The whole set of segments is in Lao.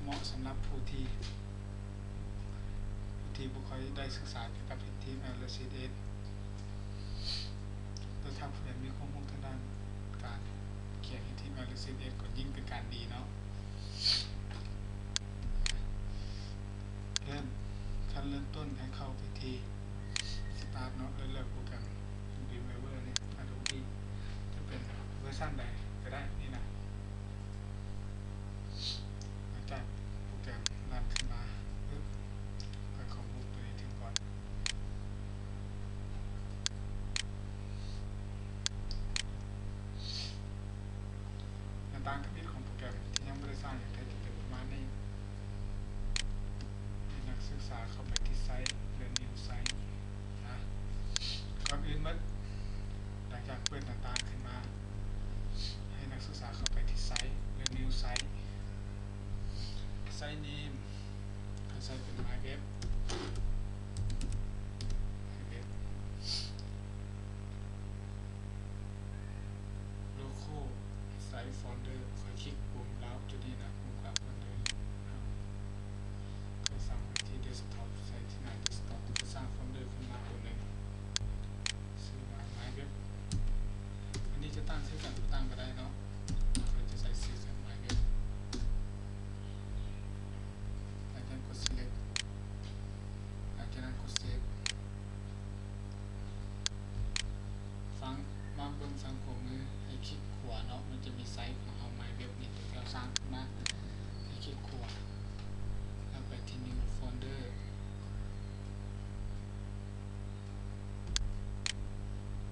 ເໝາະສຳລັບຜູ້ທີ່ ຜູ້ທີ່ບໍ່ຄ່ອຍໄດ້ສຶກສາກ່ຽວກັບ ເອັດທີເອັມແອລ ແລະ ຊີເອສເອັສ ແຕ່ຖ້າຜູ້ໃດມີຄວາມຮູ້ທາງດ້ານການຂຽນ ເອັດທີເອັມແອລ ແລະ ຊີເອສເອັສ ກໍຍິ່ງເປັນການດີເນາະ. ເລີ່ມ ຂັ້ນເລີ່ມຕົ້ນໃຫ້ເຂົ້າໄປທີ່ Start ເນາະ ແລ້ວເລືອກໂປຣແກຣມ Dreamweaver ນີ້ Adobe ຈະເປັນເວີຊັນໃດກໍໄດ້ນີ້ນະ. ຫຼັງຈາກໂປຣແກຣມລັນຂຶ້ນມາປຶບ ເປີດຂອງບຸກຕົວນີ້ເຖິງກ່ອນ. ໜ້າຕ່າງທຳອິດຂອງໂປຣແກຣມທີ່ຍັງບໍ່ໄດ້ສ້າງຢ່າງແທ້ຈິງຈະເປັນປະມານນີ້. ໃຫ້ນັກສຶກສາເຂົ້າໄປທີ່ Site ແລະ New Site ນະ. ກ່ອນອື່ນໝົດ ຫຼັງຈາກເປີດໜ້າຕ່າງຂຶ້ນມາ ໃຫ້ນັກສຶກສາເຂົ້າໄປທີ່ Site ແລະ New Site. Site name ຂ້ອຍໃສ່ເປັນ My Web My Web Local Site Folder ຂ້ອຍຄລິກປຸ່ມລາວຈຸດນີ້ນະ ປຸ່ມກາງ Folder ຂ້ອຍສ້າງໄວ້ທີ່ Desktop ໃສ່ທີ່ໜ້າ Desktop ຂ້ອຍສ້າງ Folder ຂຶ້ນມາຕົວໜຶ່ງ ຊື່ວ່າ My Web. ອັນນີ້ຈະຕັ້ງຊື່ຫຍັງກໍຕັ້ງກໍໄດ້ເນາະ. ຂ້ອຍຈະໃສ່ຊື່ My Web. ຫຼັງຈາກນັ້ນກົດ Select ຫຼັງຈາກນັ້ນກົດ Save. ຝັ່ງ ມາເບິ່ງຝັ່ງຂວາມື ໃຫ້ຄລິກຂວາເນາະ ມັນຈະມີ Site ຂອງເຮົາ My Web ນີ້ ຕົວທີ່ເຮົາສ້າງຂຶ້ນມາ ໃຫ້ຄລິກຂວາ ແລ້ວໄປທີ່ New Folder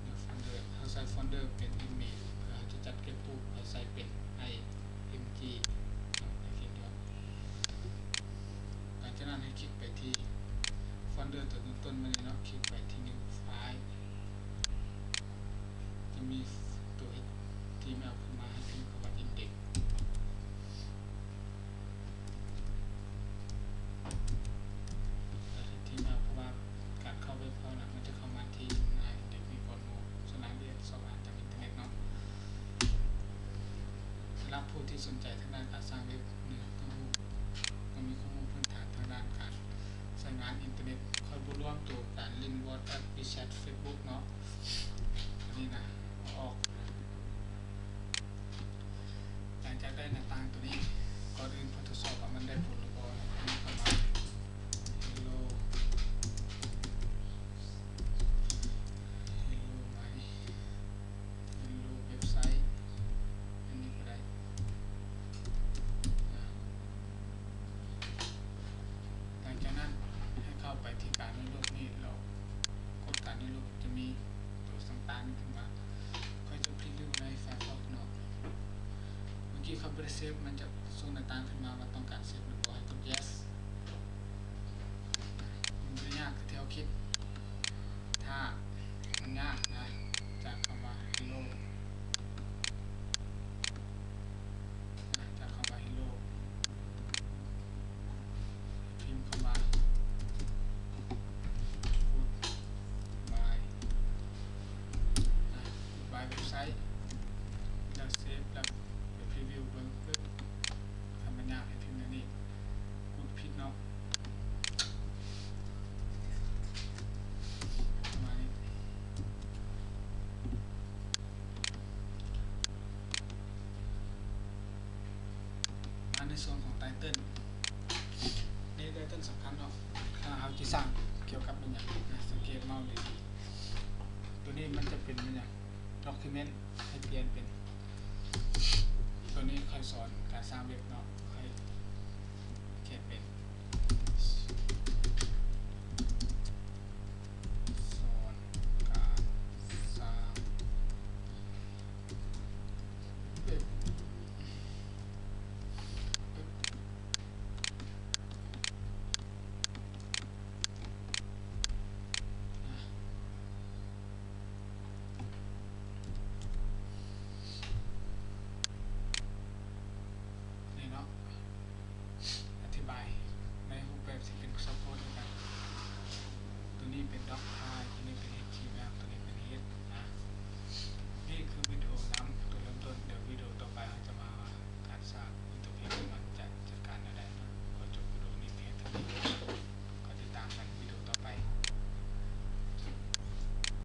New Folder ເຮົາໃສ່ Folder ເປັນ Image ເພື່ອເຮົາຈະຈັດເກັບຮູບ ໃຫ້ໃສ່ເປັນ IMG ເນາະ ໃຫ້ເຫັນຢູ່. ຫຼັງຈາກນັ້ນໃຫ້ຄລິກໄປທີ່ Folder ຕົວຕົ້ນໆ ມານີ້ເນາະ ຄລິກໄປທີ່ New File ຈະມີຕົວ HTML ຂຶ້ນມາ ໃຫ້ພິມຄຳວ່າ Index ແລ້ວທີ່ມາ ເພາະວ່າການເຂົ້າເວັບເຮົານະ ມັນຈະເຂົ້າມາທີ່ໜ້າອິນເດັກນີ້ກ່ອນໝູ່. ສ່ວນລາຍລະອຽດສອບຖາມຈາກອິນເຕີເນັດເນາະ. ສຳລັບຜູ້ທີ່ສົນໃຈທາງດ້ານການສ້າງເວັບ ຫຼື ຮູ້ ຕ້ອງມີຄວາມຮູ້ພື້ນຖານທາງດ້ານການໃຊ້ງານອິນເຕີເນັດ, ຂ້ອຍບໍ່ລວມໂຕການຫຼິ້ນ WhatsApp, WeChat, Facebook ເນາະ. ອັນນີ້ນະ ເອົາອອກ. ຫຼັງຈາກໄດ້ໜ້າຕ່າງຕົວນີ້ ກ່ອນອື່ນ Photoshop ວ່າມັນໄດ້ຜົນຫຼືບໍ່ ພິມຄຳວ່າ Hello Hello My Hello Website ອັນນີ້ກໍໄດ້. ຫຼັງຈາກນັ້ນໃຫ້ເຂົ້າໄປທີ່ການດາວໂຫຼດນີ້ ແລ້ວກົດການດາວໂຫຼດ ຈະມີໂຕສັນຕານຂຶ້ນມາ. ຂ້ອຍຈະ preview ໃນ Firefox ເນາະ. ເມື່ອກີ້ຂ້ອຍບໍ່ໄດ້ເຊບ ມັນຈະສົ່ງໜ້າຕ່າງຂຶ້ນມາວ່າຕ້ອງການເຊບຫຼືບໍ່ ໃຫ້ກົດ Yes. ມັນບໍ່ໄດ້ຍາກຄືທີ່ເຮົາຄິດ ຖ້າມັນຍາກນະ ຈາກຄຳວ່າ Hello ຈາກຄຳວ່າ Hello ພິມຄຳວ່າ Goodbye ນະ Goodbye Website ແລ້ວເຊບ ແລ້ວໄປ preview ເບິ່ງປຶບ ຖ້າມັນຍາກໃຫ້ພິມແນວນີ້ ກົດຜິດເນາະ ປະມານນີ້. ມາໃນສ່ວນຂອງ Title ໃນ Title ສຳຄັນເນາະ ຖ້າເຮົາຈະສ້າງກ່ຽວກັບແມ່ນຫຍັງນະ ສັງເກດເມົາສ໌ດີໆ ຕົວນີ້ມັນຈະເປັນແມ່ນຫຍັງ Document ໃຫ້ປ່ຽນເປັນ ຕົວນີ້ຂ້ອຍສອນການສ້າງເວັບເນາະ.